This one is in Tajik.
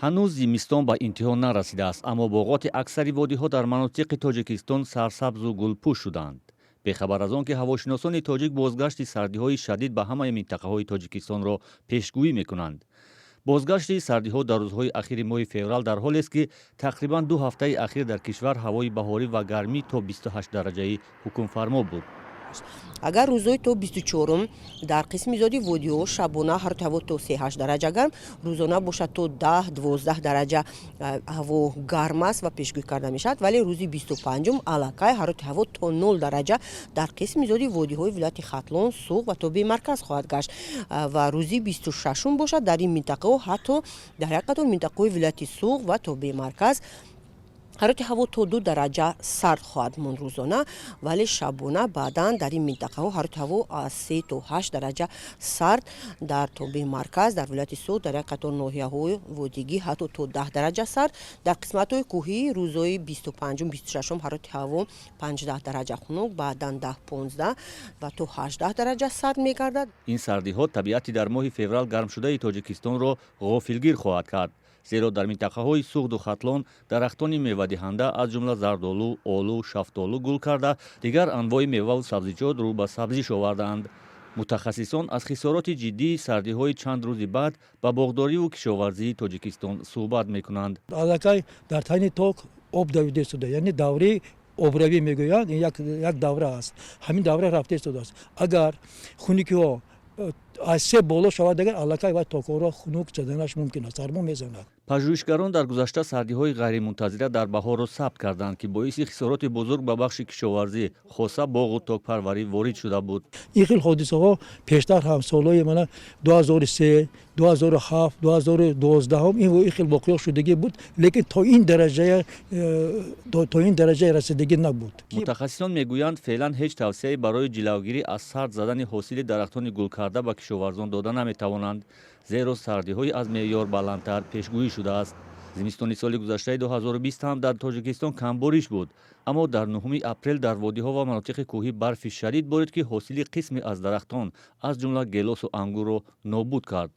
Ҳанӯз зимистон ба интиҳо нарасидааст, аммо боғоти аксари водиҳо дар манотиқи Тоҷикистон сарсабзу гулпӯш шуданд. Бехабар аз он ки ҳавошиносони тоҷик бозгашти сардиҳои шадид ба ҳамаи минтақаҳои Тоҷикистонро пешгӯӣ мекунанд. Бозгашти сардиҳо дар рӯзҳои ахири моҳи феврал дар ҳолест, ки тақрибан 2 ҳафтаи ахир дар кишвар ҳавои баҳорӣ ва гармӣ то 28 дараҷаӣ ҳукмфармо буд. Агар рӯзҳои то 24-ум дар қисми зиёди водиҳо шабона ҳарорати ҳаво то 3-8 дараҷа гарм, рӯзона бошад, то 10-12 дараҷа ҳаво гарм аст ва пешгӯӣ карда мешавад, вале рӯзи 25-ум аллакай ҳарорати ҳаво то 0 дараҷа дар қисми зиёди водиҳои вилояти Хатлон, Суғд ва тобеи марказ хоҳад гашт ва рӯзи 26-ум бошад, дар ин минтақаҳо, ҳатто дар як қатор минтақаҳои вилояти Суғд ва тобеи марказ ҳарорати ҳаво то 2 дараҷа сард хоҳад монд рӯзона, вале шабона баъдан дар ин минтақаҳо ҳарорати ҳаво аз 3 то 8 дараҷа сард, дар тобеи марказ, дар вилояти Суғд, дар як қатор ноҳияҳои водигӣ ҳатто то 10 дараҷа сард, дар қисматҳои кӯҳӣ рӯзҳои 25-ум, 26-ум ҳарорати ҳаво 15 дараҷа хунук, баъдан 10, 15 ва то 18 дараҷа сард мегардад. Ин сардиҳо табиати дар моҳи феврал гармшудаи Тоҷикистонро ғофилгир хоҳад кард, зеро дар минтақаҳои Суғду Хатлон дарахтони мевадиҳанда, аз ҷумла зардолу, олу, шафтолу гул карда, дигар анвои меваву сабзиҷот рӯ ба сабзиш овардаанд. Мутахассисон аз хисороти ҷиддии сардиҳои чанд рӯзи баъд ба боғдориву кишоварзии Тоҷикистон суҳбат мекунанд. Аллакай дар тани ток об давида истода, яъне давраи обравӣ мегӯянд, як давра аст, ҳамин давра рафта истодааст. Агар хунукиҳо аз 3 боло шавад, агар аллакай вай токҳоро хунук заданаш мумкин аст, сармо мезанад. Пажӯҳишгарон дар гузашта сардиҳои ғайримунтазира дар баҳорро сабт карданд, ки боиси хисороти бузург ба бахши кишоварзӣ, хоса боғу токпарварӣ ворид шуда буд. Ин хел ҳодисаҳо пештар ҳам солҳои мана 2003, 2007, 2012 ин хел воқеа шудагӣ буд, лекин то ин дараҷаи расидагӣ набуд. Мутахассисон мегӯянд, феълан ҳеҷ тавсияе барои ҷилавгирӣ аз сард задани ҳосили дарахтони гулкарда ба кишоварзон дода наметавонанд, зеро сардиҳои аз меъёр баландтар пешгӯӣ шудааст. Зимистони соли гузаштаи 2020 ҳам дар Тоҷикистон камбориш буд, аммо дар 9 апрел дар водиҳо ва манотиқи кӯҳӣ барфи шадид борид, ки ҳосили қисме аз дарахтон, аз ҷумла гелосу ангурро нобуд кард.